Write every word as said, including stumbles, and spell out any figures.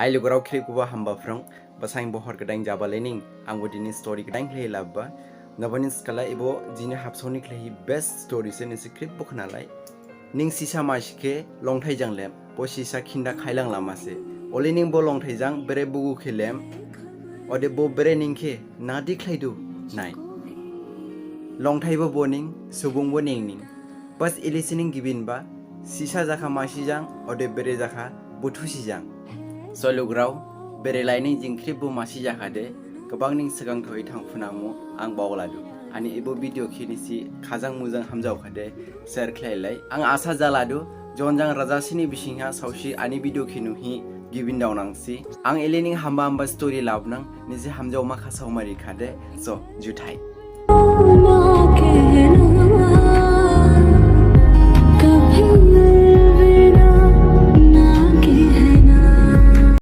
Hai lugurao, khrip khebo hamba phrang. Basain bo hor gdain jaba lai ning, ang bo dini story gdain khlai hi laba. Nabani skala ebo jini habsao ni khlai hi best story se, nisi khrip bo khnalai. Ning sisa masi khe longthai jang lem, bo sisa khinda khailang lama se. Olei ning bo longthai jang bere bugu khe lem, ode bo bere ning khe nadi khlai du nai. Longthai bo bo ning, subung bo ning ning. Bas elei se ning gibin ba, sisa jakha masi jang, ode bere jakha buthu si jang. So lugurao, bere lai ning jing khrip bo masi jakha de, gabang ning sgang thoi thang phunangmu, ang baola du. Ani ebo video khe nisi khajang mujang hamjao kha de, share khlai lai. Ang asa jala du, jon jang raja sini bising ha saosi ani video khe nu hi gibin dao nang si. Ang elei ning hamba hamba story lab nang, nisi hamjao ma khasao mari kha de, so, juthai.